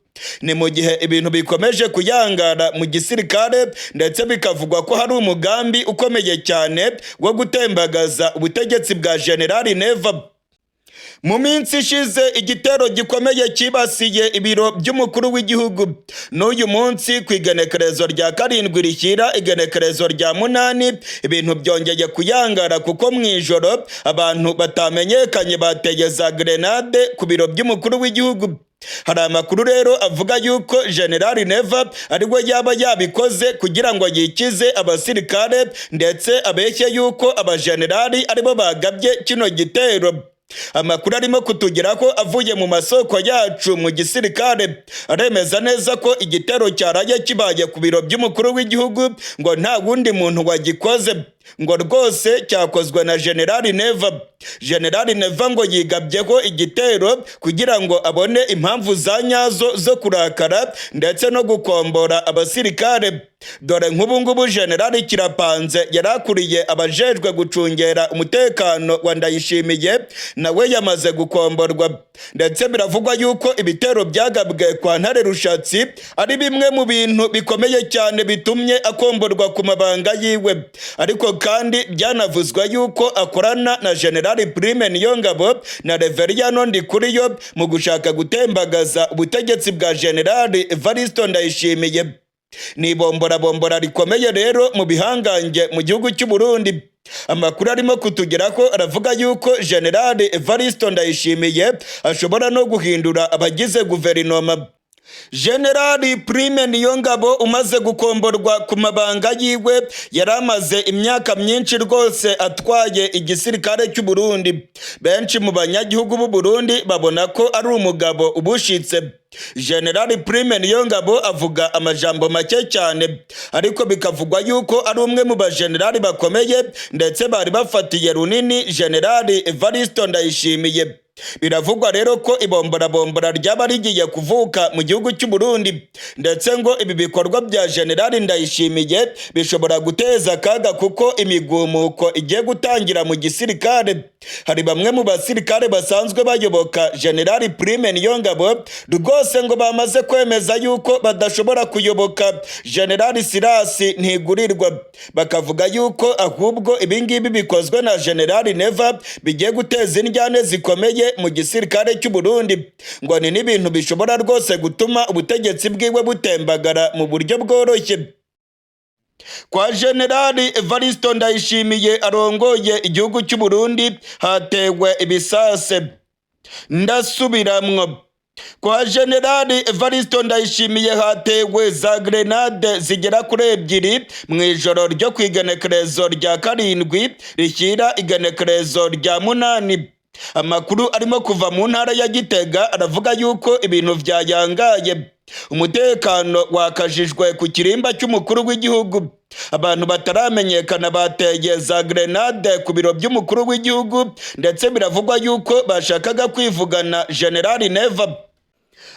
Ni mu gihe ibintu bikomeje kuyangara mu gisirikare, ndetse bikavugwa ko hari umugambi ukomeye cyane wo gutembagaza ubutegetsi bwa Generali Neva. Mu minsi ishize igitero gikomeye cyibasiye ibiro by'umukuru w'igihugu. N'uyu munsi ku igenekerezo rya 7 rishyira igenekerezo rya 8, ibintu byongeye kuyangara, kuko mu ijoro abantu batamenyekanye bateye za grenade ku biro by'umukuru w'igihugu. Hari amakuru rero avuga yuko General Neva ariwe yaba yabikoze kugira ngo yikize abasirikare, ndetse abeshye yuko abajenerali aribo bagabye kino gitero. Amakuru arimo kutugeraho avuye mu masoko yacu mu gisirikare aremeza neza ko igitero cyaraye kibaye ku biro by'umukuru w'igihugu ngo nta wundi muntu wagikoze, ngo rwose cyakozwe na General Neva. General Neva ngo yigabyeho igitero kugira ngo abone impamvu za nyazo zo kurakara ndetse no gukombora abasirikare. Dore nk'ubu ngubu General Kirapanze yari akuriye abajejwe gucungera umutekano wa Ndayishimiye, nawe yamaze gukomborwa. Ndetse biravugwa yuko ibitero byagabwe kwa Ntare Rushatsi ari bimwe mu bintu bikomeye cyane bitumye akomborwa ku mabanga yiwe. Ariko kandi byanavuzwe yuko akorana na General Prime Niyongabo na Reveriyano Ndikuriyo mu gushaka gutembagaza ubutegetsi bwa General Evaristo Ndayishimiye. Ni ibomborabombora rikomeye rero mu bihangange mu gihugu cy'u Burundi. Amakuru arimo kutugeraho aravuga yuko General Evaristo Ndayishimiye ashobora no guhindura abagize guverinoma. General Prime Niyongabo umaze gukomborwa ku mabanga yiwe, yari amaze imyaka myinshi rwose atwaye igisirikare cy'u Burundi. Benshi mu banyagihugu b'u Burundi babona ko ari umugabo ubushitse. General Prime Niyongabo avuga amajambo make cyane, ariko bikavugwa yuko ari umwe mu bajenerali bakomeye, ndetse bari bafatiye runini General Evaristo Ndayishimiye. Biravugwa rero ko ibomborabombora ryaba rigiye kuvuka mu gihugu cy'u Burundi, ndetse ngo ibi bikorwa bya General Ndayishimiye bishobora guteza akaga kuko imigumuko igiye gutangira mu gisirikare. Hari bamwe mu basirikare basanzwe bayoboka General Prime Niyongabo rwose ngo bamaze kwemeza yuko badashobora kuyoboka General Silas Ntigurirwa, bakavuga yuko ahubwo ibingibi bikozwe na General Neva bigiye guteza indyane zikomeye mu gisirikare cy'u Burundi, ngo ni n'ibintu bishobora rwose gutuma ubutegetsi bwiwe butembagara mu buryo bworoshye. Kwa Generali Evaristo Ndayishimiye arongoye igihugu cy'u Burundi hatewe ibisase. Ndasubiramwo, kwa Generali Evaristo Ndayishimiye hatewe za grenade zigera kuri 2 mu ijoro ryo ku igenekerezo rya 7 rishyira igenekerezo rya 8. Amakuru arimo kuva mu ntara ya Gitega aravuga yuko ibintu vyayangaye, umutekano wakajijwe ku kirimba cy'umukuru w'igihugu. Abantu bataramenyekana bateye za grenade ku biro by'umukuru w'igihugu, ndetse biravugwa yuko bashakaga kwivugana General Neva.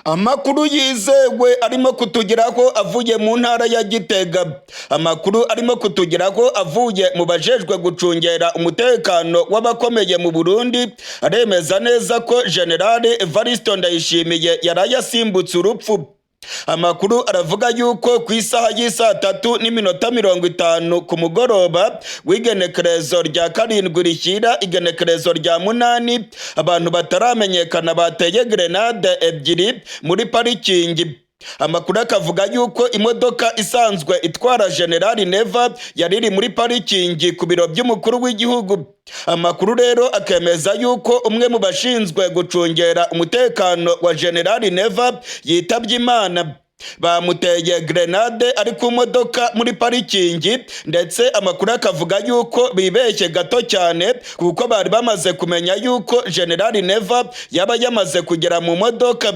Amakuru yizewe arimo kutugeraho avuye mu ntara ya Gitega, amakuru arimo kutugeraho avuye mu bajejwe gucungera umutekano w'abakomeye mu Burundi, aremeza neza ko General Evaristo Ndayishimiye yaraye asimbutse urupfu. Amakuru aravuga yuko ku isaha y'isaa 3:50 ku mugoroba w'igenekerezo rya 7 rishyira igenekerezo rya 8, abantu bataramenyekana bateye grenade 2 muri parikingi. Amakuru akavuga yuko imodoka isanzwe itwara General Neva yari iri muri parikingi ku biro by'umukuru w'igihugu. Amakuru rero akemeza yuko umwe mu bashinzwe gucungera umutekano wa General Neva yitabye Imana. Bamuteye grenade ari ku modoka muri parikingi, ndetse amakuru akavuga yuko bibeshye gato cyane kuko bari bamaze kumenya yuko General Neva yaba yamaze kugera mu modoka.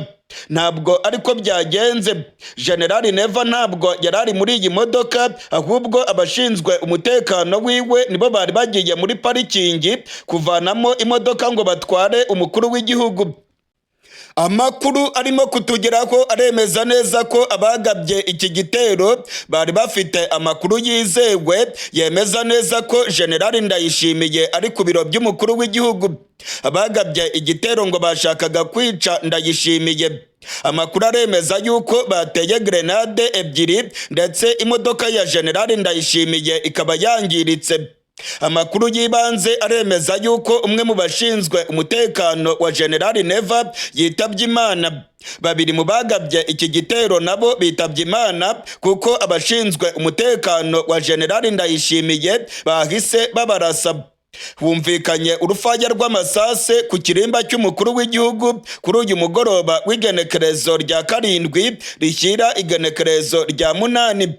Ntabwo ariko byagenze, General Neva ntabwo yari ari muri iyi modoka, ahubwo abashinzwe umutekano wiwe nibo bari bagiye muri parikingi kuvanamo imodoka ngo batware umukuru w'igihugu. Amakuru arimo kutugeraho aremeza neza ko abagabye iki gitero bari bafite amakuru yizewe yemeza neza ko General Ndayishimiye ari ku biro by'umukuru w'igihugu. Abagabye igitero ngo bashakaga kwica Ndayishimiye. Amakuru aremeza yuko bateye grenade 2 ndetse imodoka ya General Ndayishimiye ikaba yangiritse. Amakuru y'ibanze aremeza yuko umwe mu bashinzwe umutekano wa General Neva yitabye Imana. Babiri mu bagabye iki gitero nabo bitabye Imana kuko abashinzwe umutekano wa General Ndayishimiye bahise babarasa. Humvikanye urufaya rw'amasase ku kirimba cy'umukuru w'igihugu kuri uyu mugoroba w'igenekerezo rya 7 rishyira igenekerezo rya 8.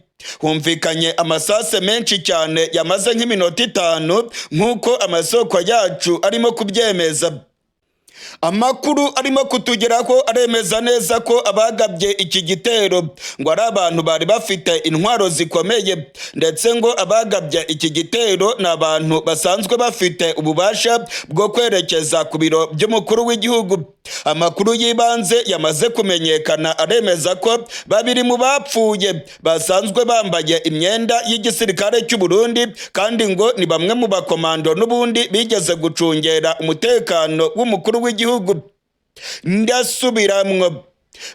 Humvikanye amasase menshi cyane yamaze nk'iminota 5 nk'uko amasoko yacu arimo kubyemeza. Amakuru arimo kutugeraho aremeza neza ko abagabye iki gitero ngo ari abantu bari bafite intwaro zikomeye, ndetse ngo abagabye iki gitero ni abantu basanzwe bafite ububasha bwo kwerekeza ku biro by'umukuru w'igihugu. Amakuru y'ibanze yamaze kumenyekana aremeza ko babiri mu bapfuye basanzwe bambaye imyenda y'igisirikare cy'u Burundi, kandi ngo ni bamwe mu bakomando n'ubundi bigeze gucungera umutekano w'umukuru w'igihugu. Ndasubiramwo,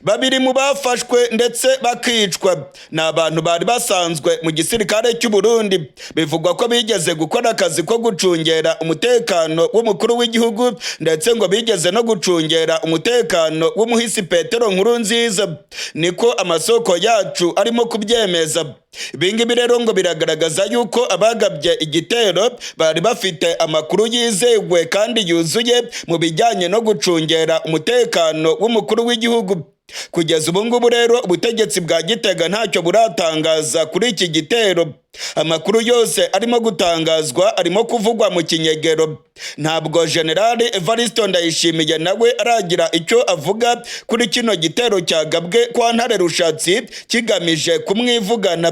babiri mu bafashwe ndetse bakicwa ni abantu bari basanzwe mu gisirikare cy'u Burundi, bivugwa ko bigeze gukora akazi ko gucungera umutekano w'umukuru w'igihugu, ndetse ngo bigeze no gucungera umutekano w'umuhisi Petero Nkurunziza, niko amasoko yacu arimo kubyemeza. Ibingibi rero ngo biragaragaza yuko abagabye igitero bari bafite amakuru yizewe kandi yuzuye mu bijyanye no gucungera umutekano w'umukuru w'igihugu. Kugeza ubu ngubu rero ubutegetsi bwa Gitega ntacyo buratangaza kuri iki gitero. Amakuru yose arimo gutangazwa arimo kuvugwa mu kinyegero. Ntabwo General Evaristo Ndayishimiye nawe aragira icyo avuga kuri kino gitero cyagabwe kwa Ntare Rushatsi kigamije kumwivugana.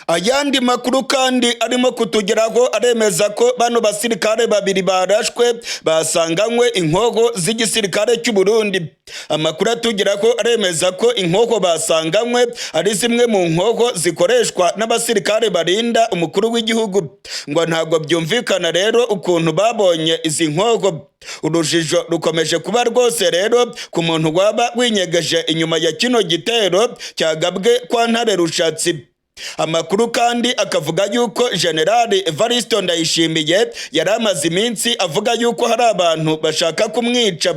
Ayandi makuru kandi arimo kutugeraho aremeza ko bano basirikare babiri barashwe basanganywe inkoho z'igisirikare cy'u Burundi. Amakuru atugeraho aremeza ko inkoho basanganywe ari zimwe mu nkoho zikoreshwa n'abasirikare barinda umukuru w'igihugu. Ngo ntabwo byumvikana rero ukuntu babonye izi nkoho. Urujijo rukomeje kuba rwose rero ku muntu waba winyegeje inyuma ya kino gitero cyagabwe kwa Ntare Rushatsi. Amakuru kandi akavuga yuko Generali Evaristo Ndayishimiye yari amaze iminsi avuga yuko hari abantu bashaka kumwica.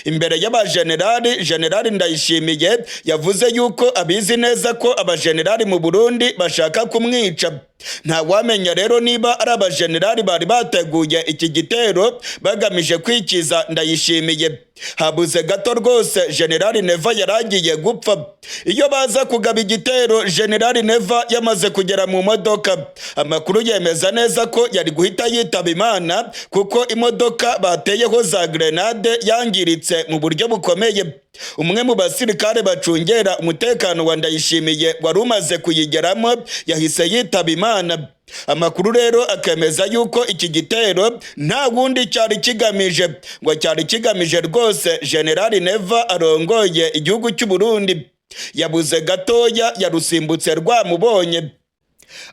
Imbere y'abajenerali, Generali Ndayishimiye yavuze yuko abizi neza ko abajenerali mu Burundi bashaka kumwica. Ntawamenya rero niba ari abajenerali bari bateguye iki gitero bagamije kwikiza Ndayishimiye. Habuze gato rwose Generali Neva yaragiye gupfa. Iyo baza kugaba igitero Generali Neva yamaze kugera mu modoka, amakuru yemeza neza ko yari guhita yitaba Imana, kuko imodoka bateyeho za grenade yangiritse mu buryo bukomeye. Umwe mu basirikare bacungera umutekano wa Ndayishimiye wari umaze kuyigeramo yahise yitaba Imana. Amakuru rero akemeza yuko iki gitero nta wundi cyari kigamije, ngo cyari kigamije rwose Generali Neva arongoye igihugu cy'u Burundi. Yabuze gatoya yarusimbutse rwamubonye.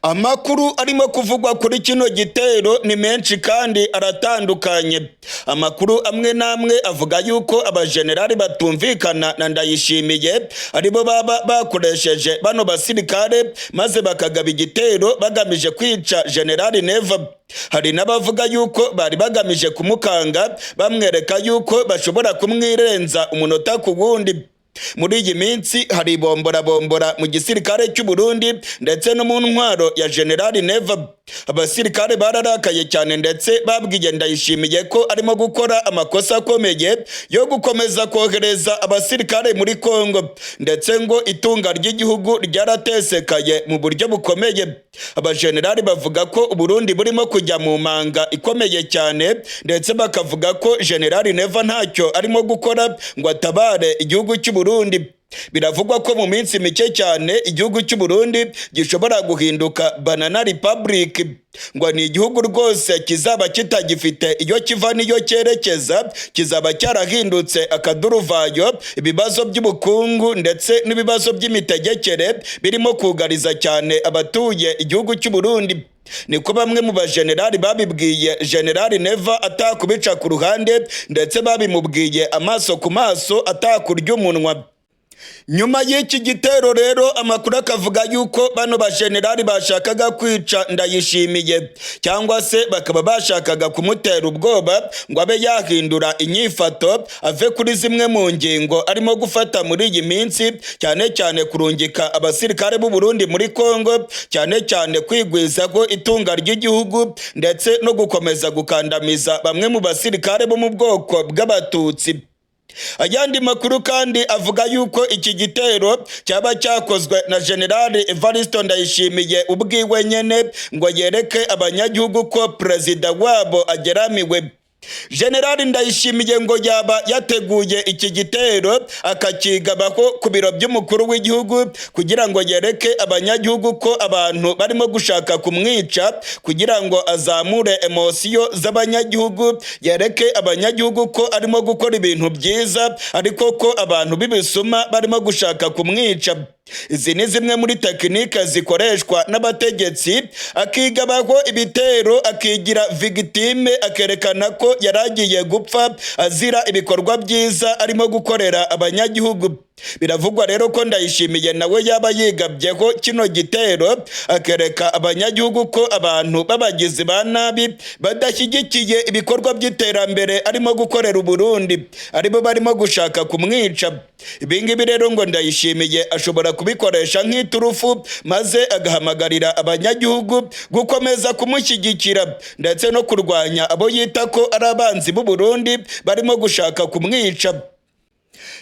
Amakuru arimo kuvugwa kuri kino gitero ni menshi kandi aratandukanye. Amakuru amwe n'amwe avuga yuko abajenerali batumvikana na Ndayishimiye aribo baba bakoresheje bano basirikare maze bakagaba igitero bagamije kwica Generali Neva. Hari n'abavuga yuko bari bagamije kumukanga, bamwereka yuko bashobora kumwirenza umunota ku wundi. Muri iyi minsi hari bomborabombora mu gisirikare cy'u Burundi ndetse no mu ntwaro ya Generali Neva. Abasirikare bararakaye cyane, ndetse babwiye Ndayishimiye ko arimo gukora amakosa akomeye yo gukomeza kohereza abasirikare muri Kongo, ndetse ngo itunga ry'igihugu ryaratesekaye mu buryo bukomeye. Abajenerali bavuga ko Uburundi burimo kujya mu manga ikomeye cyane, ndetse bakavuga ko Generali Neva ntacyo arimo gukora ngo atabare igihugu cy'u Burundi. Biravugwa ko mu minsi mike cyane igihugu cy'u Burundi gishobora guhinduka banana republic. Ngo ni igihugu rwose kizaba kitagifite iyo kiva n'iyo cyerekeza, kizaba cyarahindutse akaduruvayo. Ibibazo by'ubukungu ndetse n'ibibazo by'imitegekere birimo kugariza cyane abatuye igihugu cy'u Burundi. Niko bamwe mu bajenerali babibwiye Generali Neva atakubica ku ruhande, ndetse babimubwiye amaso ku maso atakurya umunwa. Nyuma y'iki gitero rero, amakuru akavuga yuko bano bajenerali bashakaga kwica Ndayishimiye, cyangwa se bakaba bashakaga kumutera ubwoba ngo abe yahindura inyifato, ave kuri zimwe mu ngingo arimo gufata muri iyi minsi, cyane cyane kurungika abasirikare b'u Burundi muri Kongo, cyane cyane kwigwizaho itunga ry'igihugu, ndetse no gukomeza gukandamiza bamwe mu basirikare bo mu bwoko bw'Abatutsi. Ayandi makuru kandi avuga yuko iki gitero cyaba cyakozwe na Generali Evaristo Ndayishimiye ubwiwe nyene, ngo yereke abanyagihugu ko perezida wabo ageramiwe. Generali Ndayishimiye ngo yaba yateguye iki gitero akakigabaho ku biro by'umukuru w'igihugu kugira ngo yereke abanyagihugu ko abantu barimo gushaka kumwica, kugira ngo azamure émotions z'abanyagihugu, yereke abanyagihugu ko arimo gukora ibintu byiza, ariko ko abantu b'ibisuma barimo gushaka kumwica. Izi ni zimwe muri techniques zikoreshwa n'abategetsi: akigabaho ibitero, akigira victime, akerekana ko yari agiye gupfa azira ibikorwa byiza arimo gukorera abanyagihugu. Biravugwa rero ko Ndayishimiye nawe yaba yigabyeho kino gitero, akereka abanyagihugu ko abantu b'abagizi ba nabi badashyigikiye ibikorwa by'iterambere arimo gukorera Uburundi aribo barimo gushaka kumwica. Ibingibi rero ngo Ndayishimiye ashobora kubikoresha nk'iturufu, maze agahamagarira abanyagihugu gukomeza kumushyigikira ndetse no kurwanya abo yita ko ari abanzi b'u Burundi barimo gushaka kumwica.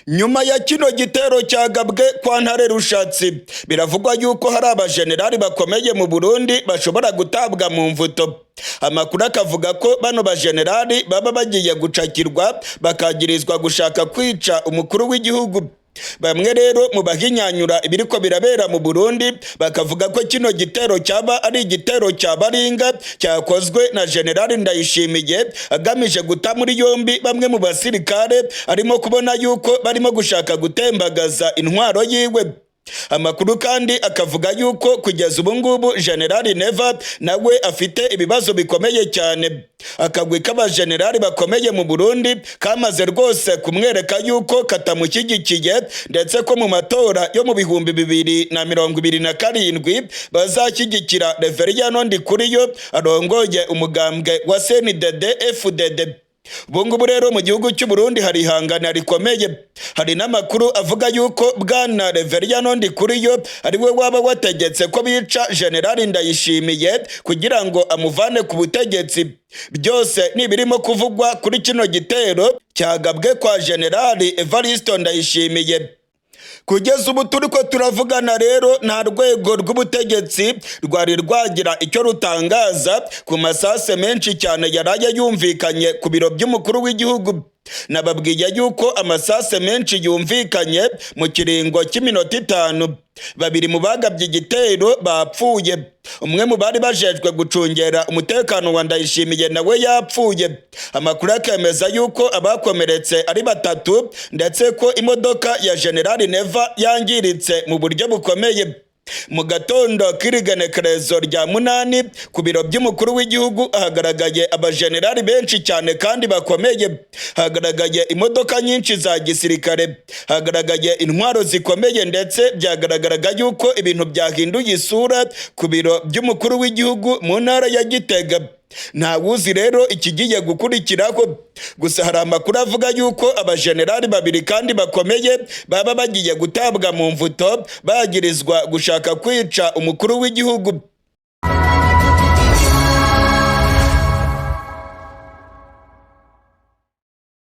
Nyuma ya kino gitero cyagabwe kwa Ntare Rushatsi, biravugwa yuko hari abajenerali bakomeye mu Burundi bashobora gutabwa mu mvuto. Amakuru akavuga ko bano bajenerali baba bagiye gucakirwa, bakagirizwa gushaka kwica umukuru w'igihugu. Bamwe rero mu bahinyanyura ibiriko birabera mu Burundi bakavuga ko kino gitero cyaba ari igitero cya baringa cyakozwe na General Ndayishimiye, agamije guta muri yombi bamwe mu basirikare arimo kubona yuko barimo gushaka gutembagaza intwaro yiwe. Amakuru kandi akavuga yuko kugeza ubu ngubu General Neva nawe afite ibibazo bikomeye cyane. Akagwi k'abajenerali bakomeye mu Burundi kamaze rwose kumwereka yuko katamushyigikiye, ndetse ko mu matora yo mu 2027 bazashyigikira Reveriyano Ndikuriyo arongoye umugambwe wa CNDD FDD. Ubu ngubu rero mu gihugu cy'u Burundi hari ihangana rikomeye. Hari n'amakuru avuga yuko bwana Reveriyano Ndikuriyo ari we waba wategetse ko bica General Ndayishimiye kugira ngo amuvane ku butegetsi. Byose ni ibirimo kuvugwa kuri kino gitero cyagabwe kwa General Evaristo Ndayishimiye. Kugeza ubu turi ko turavugana rero, nta rwego rw'ubutegetsi rwari rwagira icyo rutangaza ku masase menshi cyane yaraye yumvikanye ku biro by'umukuru w'igihugu. Nababwiye yuko amasase menshi yumvikanye mu kiringo cy'iminota 5. Babiri mu bagabye igitero bapfuye, umwe mu bari bajejwe gucungera umutekano wa Ndayishimiye nawe yapfuye. Amakuru akemeza yuko abakomeretse ari batatu, ndetse ko imodoka ya General Neva yangiritse mu buryo bukomeye. Mu gatondo k'irigenekerezo rya 8, ku biro by'umukuru w'igihugu hagaragaye abajenerali benshi cyane kandi bakomeye, hagaragaye imodoka nyinshi za gisirikare, hagaragaye intwaro zikomeye, ndetse byagaragaraga yuko ibintu byahinduye isura ku biro by'umukuru w'igihugu mu ntara ya Gitega. Ntawuzi rero ikigiye gukurikiraho, gusa hari amakuru avuga yuko abajenerali babiri kandi bakomeye baba bagiye gutabwa mu mvuto bagirizwa gushaka kwica umukuru w'igihugu.